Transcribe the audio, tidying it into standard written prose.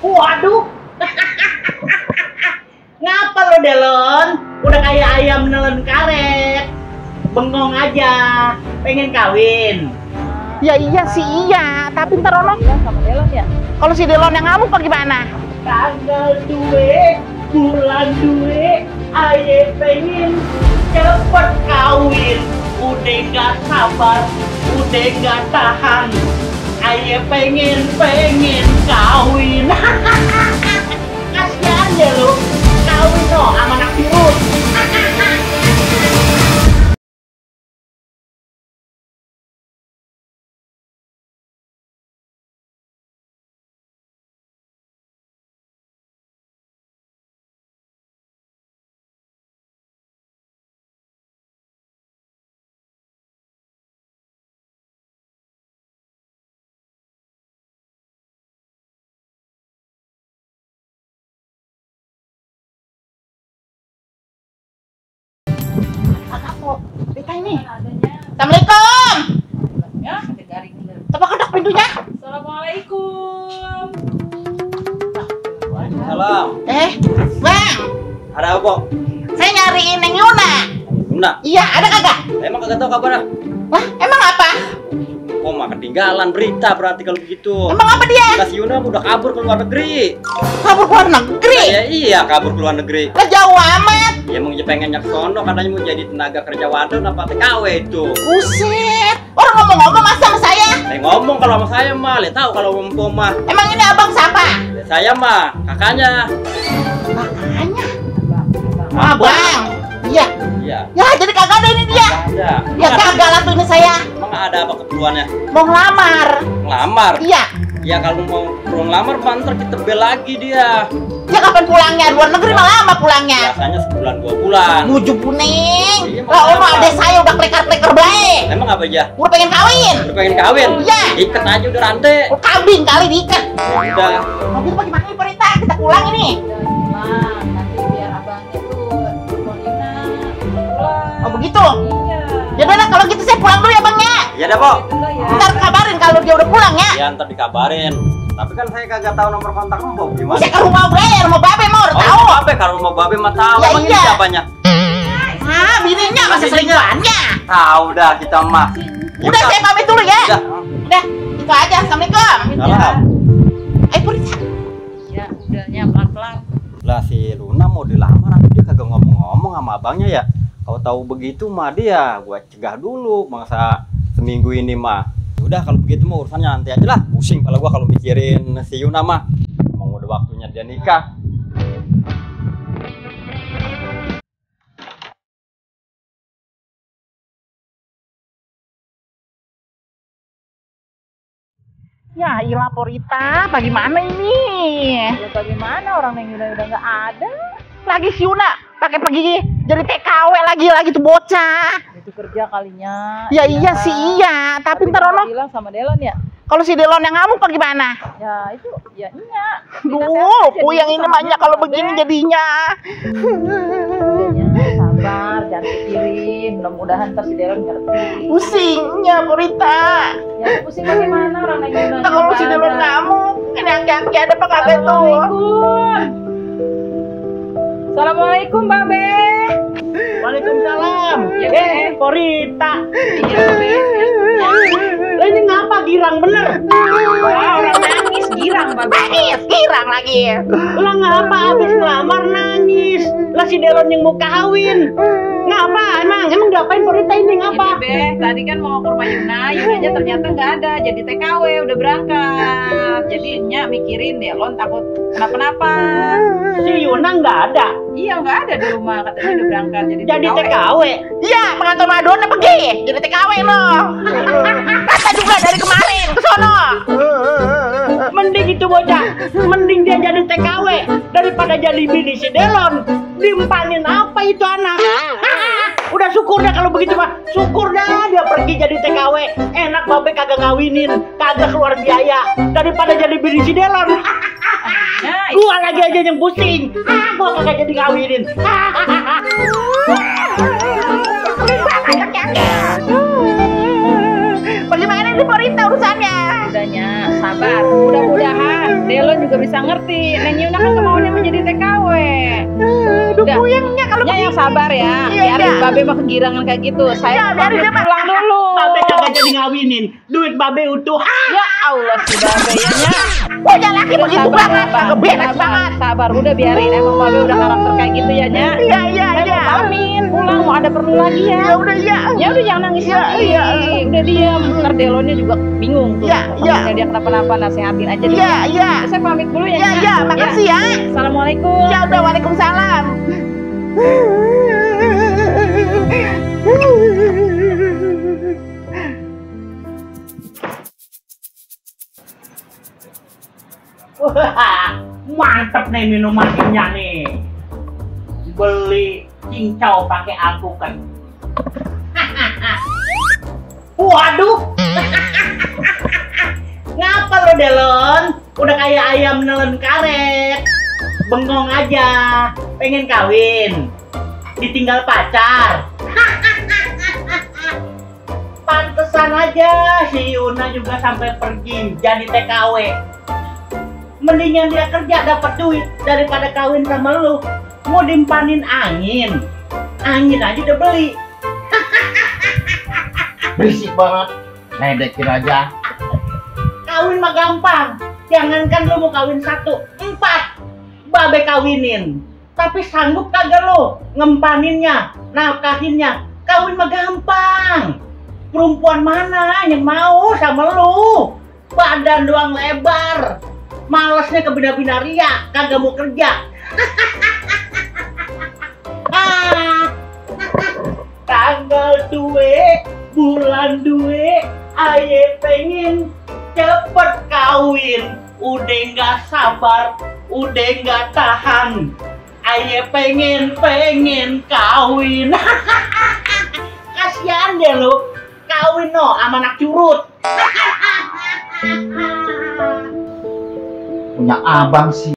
Waduh. Ngapa lo Delon? Udah kayak ayam nelen karet. Bengong aja. Pengen kawin. Ya iya sih iya, tapi ntar ono sama Delon ya. kalau si Delon yang ngamuk apa gimana? Tanggal 2 bulan 2 aye pengen cepet kawin. Udah gak sabar, udah gak tahan. Aye pengen kawin. Kasihan ya lu, kawin no sama anak virus. Rita ini. Assalamualaikum. Ya, ada garing. Coba ketok pintunya. Assalamualaikum. Salam. Bang, Ada apa? saya nyariin Neng Yuna. Yuna. Iya, ada kagak? Emang kagak tahu kabarnya? Wah, emang apa? Oh, mah ketinggalan berita berarti kalau begitu. Emang apa dia? Kas Yuna udah kabur ke luar negeri. Kabur ke luar negeri? Iya, kabur ke luar negeri. Lah jauh amat. Dia emang pengen nyek sono, katanya mau jadi tenaga kerja wadon apa TKW itu. Buset. Orang ngomong-ngomong masa sama saya? Ngomong kalau sama saya mah, lihat tahu kalau mau mah. Emang ini abang siapa? Saya mah kakaknya. Kakaknya. Abang. Iya. Iya. Ya, jadi kagak ada ini dia. Ada. Ya kagak lah tuh ini saya. Emang ada apa keperluannya? Mau ngelamar. Ngelamar? Iya. Ya kalau mau ngelamar, ntar kita bel lagi dia. Dia kapan pulangnya? Luar negeri mah lama pulangnya. Biasanya sebulan 2 bulan. Bujuk kuning. Iya, Lah ono apa? adek saya udah klekar-klekar baik. Emang apa aja? Udah pengen kawin. Udah pengen kawin? Iya. Ikat aja udah rantai. Oh, kambing kali diikat. Udah. Mobil bagaimana nih Perita? Kita pulang ini. Pulang, nanti biar abangnya tuh telepon Yuna. Pulang. Oh begitu. Iya. Ya udah kalau gitu saya pulang dulu ya Bang ya. Ya dah, Pok. Dulu ya. Ntar kabarin kalau dia udah pulang ya. Ya ntar dikabarin. Tapi kan saya kagak tahu nomor kontak Mbok gimana. Saya ke rumah gue, rumah babe mau udah tahu. Babe kalau mau babe mah tahu. Ya, Emang ini iya. siapanya? Ah, bininya masih selingkuhannya. Tahu dah kita mah. Udah saya pamit dulu ya. Udah. Udah, itu aja. Assalamualaikum. Salam. Perita. Ya, udahnya pelan-pelan. Lah si Luna mau dilamar, dia kagak ngomong-ngomong sama abangnya ya. Kalau tahu begitu mah dia gua cegah dulu masa seminggu ini mah. Udah kalau begitu mah urusannya nanti aja lah. Pusing kalau gua kalau mikirin si Yuna mah. Emang udah waktunya dia nikah. Ya, ilah Porita, bagaimana ini? Ya bagaimana orang yang udah nggak ada? Lagi si Yuna pakai pergi jadi TKW lagi tuh bocah. Itu kerja kalinya. Ya iya sih iya, tapi ntar ono bilang sama Delon ya. kalau si Delon yang ngamuk apa gimana? Ya itu ya iya. Duh, yang ini banyak kalau begini jadinya. Udahnya sabar, jangan pikirin. Mudah-mudahan ntar si Delon ngerti. Pusingnya Porita. Ya pusing bagaimana orang lagi udah. Ntar kalau si Delon ngamuk, ini aki-aki ada apa kagak tuh? Assalamualaikum. Assalamualaikum, Babe. Waalaikumsalam. Ya, Porita. Iya, Babe. Lah ini ngapa girang bener? Wah, orang nangis girang, Babe. Nangis, girang lagi. Lah ngapa habis ngelamar nangis? Lah si Delon yang mau kawin. Ngapa emang? Emang diapain Porita ini ngapa? Ini, Be, tadi kan mau ke rumah Yunanya ternyata nggak ada, jadi TKW udah berangkat. Jadi Nya mikirin Delon takut kenapa-napa. Si Yuna nggak ada. Iya nggak ada di rumah, katanya udah berangkat Jadi TKW. Iya, pengantar madonna pergi. Jadi TKW lo. Kata juga dari kemarin ke sono. Mending itu bocah, mending dia jadi TKW daripada jadi bini si Delon. Dimpanin apa itu anak? Udah syukur dah kalau begitu mah. Syukur dah dia pergi jadi TKW. Enak babe kagak ngawinin, kagak keluar biaya daripada jadi bini si Delon. Gua lagi aja yang pusing. Gua kagak jadi ngawinin. Bagaimana ini Porita urusannya? Udahnya sabar, mudah-mudahan Delon juga bisa ngerti. Neng Yuna kan kemauannya menjadi TKW. Udah, puyengnya kalau Nya yang sabar ya. Iya, Biarin iya. Babe mah kegirangan kayak gitu. Saya biarin dia, Mak. pulang dulu. Babe kagak jadi ngawinin. Duit babe utuh. Ya Allah si Babe ya nya. punya laki begitu banget, kagak beres banget. Sabar, udah biarin. Emang Babe udah karakter kayak gitu ya nya. Iya, iya, Saya iya. mau pamit, pulang mau ada perlu lagi ya. Ya udah, ya. Ya udah jangan nangis Iya, lagi. iya. Udah diam. Ntar Delonnya juga bingung tuh. Iya, iya. Takutnya dia kenapa-napa, nasehatin aja dia. Iya, iya. Saya pamit dulu ya. Iya, Nya. iya, makasih ya. Assalamualaikum. Ya udah, waalaikumsalam. Wah, mantep nih minumannya nih. Beli cincau pakai alpukat. Waduh. Ngapa lo Delon? Udah kayak ayam nelen karet. Bengong aja, pengen kawin. Ditinggal pacar. Pantesan aja si Yuna juga sampai pergi jadi TKW. Mendingan dia kerja dapat duit daripada kawin sama lu. Mau dimpanin angin. Angin aja udah beli. Berisik banget, ledekin aja. Kawin mah gampang. Jangankan lu mau kawin 1, 4 Babe kawinin. Tapi sanggup kagak lu ngempaninnya, nafkahinnya? Kawin mah gampang. Perempuan mana yang mau sama lu? Badan doang lebar. Malesnya ke bina-binaria, kagak mau kerja. Tanggal 2 bulan 2 aye pengen cepet kawin. Udah nggak sabar, udah nggak tahan. Aye pengen kawin. Kasihan deh lu, kawin no sama anak curut. Punya abang sih.